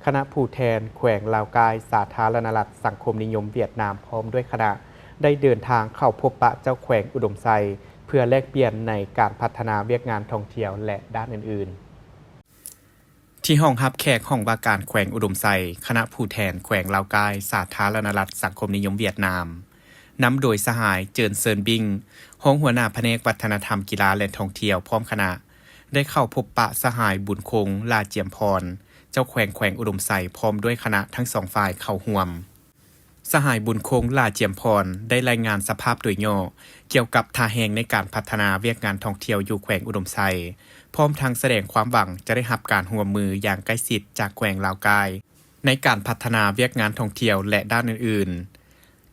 ຄະນະຜູ້ແທນແຂວງລາວກາຍ ສາທາລະນະລັດສັງຄົມນິຍົມຫວຽດນາມ ພ້ອມດ້ວຍຄະນະ ໄດ້ເດີນທາງເຂົ້າພົບປະເຈົ້າແຂວງອຸດົມໄຊ ເພື່ອແລກປ່ຽນໃນການພັດທະນາວຽກງານທ່ອງທ່ຽວ ແລະ ດ້ານອື່ນໆ. ທີ່ຫ້ອງຮັບແຂກຫ້ອງວ່າການແຂວງອຸດົມໄຊ, ຄະນະຜູ້ແທນແຂວງລາວກາຍ ສາທາລະນະລັດສັງຄົມນິຍົມຫວຽດນາມ ນຳໂດຍສະຫາຍ ເຈີນເຊີນບິ້ງ ຮອງຫົວໜ້າພະແນກວັດທະນະທຳ, ກິລາ ແລະ ທ່ອງທ່ຽວ ພ້ອມຄະນະ ໄດ້ເຂົ້າພົບປະສະຫາຍ ບຸນຄົງ ຫຼ້າຈຽມພອນ ເຈົ້າແຂວງແຂວງອຸດົມໄຊ ພ້ອມດ້ວຍຄະນະທັງສອງຝ່າຍເຂົ້າຮ່ວມ. ສະຫາຍ ບຸນຄົງ ຫຼ້າຈຽມພອນ ໄດ້ລາຍງານສະພາບໂດຍຫຍໍ້ກ່ຽວກັບທ່າແຮງໃນການພັດທະນາວຽກງານທ່ອງທ່ຽວຢູ່ແຂວງອຸດົມໄຊ, ພ້ອມທັງສະແດງຄວາມຫວັງຈະໄດ້ຮັບການຮ່ວມມືຢ່າງໃກ້ຊິດຈາກແຂວງລາວກາຍ ໃນການພັດທະນາວຽກງານທ່ອງທ່ຽວ ແລະ ດ້ານອື່ນໆ.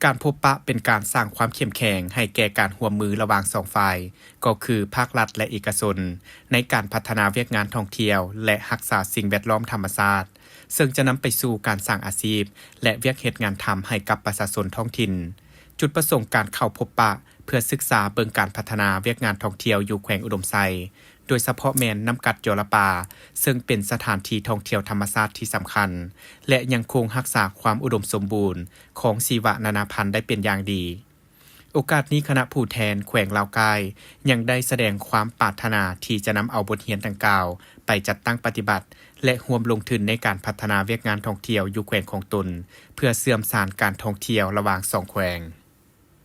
ການພົບປະເປັນການສ້າງຄວາມເຂັ້ມແຂງໃຫ້ແກ່ການຮ່ວມມືລະຫວ່າງສອງຝ່າຍ, ກໍຄືພາກລັດ ແລະ ເອກະຊົນ ໃນການພັດທະນາວຽກງານທ່ອງທ່ຽວ ແລະ ຮັກສາສິ່ງແວດລ້ອມທຳມະຊາດ, ເຊິ່ງຈະນຳໄປສູ່ການສ້າງອາຊີບ ແລະ ວຽກເຮັດງານທຳໃຫ້ກັບປະຊາຊົນທ້ອງຖິ່ນ. ຈຸດປະສົງການເຂົ້າພົບປະ ເພື່ອສຶກສາເບິ່ງການພັດທະນາວຽກງານທ່ອງທ່ຽວຢູ່ແຂວງອຸດົມໄຊ, ໂດຍສະເພາະແມ່ນນ້ຳກັດຈໍລະປາ, ເຊິ່ງເປັນສະຖານທີ່ທ່ອງທ່ຽວທຳມະຊາດທີ່ສຳຄັນ ແລະ ຍັງຄົງຮັກສາຄວາມອຸດົມສົມບູນຂອງຊີວະນານາພັນໄດ້ເປັນຢ່າງດີ. ໂອກາດນີ້, ຄະນະຜູ້ແທນແຂວງລາວກາຍຍັງໄດ້ສະແດງຄວາມປາດຖະໜາທີ່ຈະນຳເອົາບົດຮຽນດັ່ງກ່າວໄປຈັດຕັ້ງປະຕິບັດ ແລະ ຮ່ວມລົງທຶນໃນການພັດທະນາວຽກງານທ່ອງທ່ຽວຢູ່ແຂວງຂອງຕົນ, ເພື່ອເຊື່ອມສານການທ່ອງທ່ຽວລະຫວ່າງສອງແຂວງ.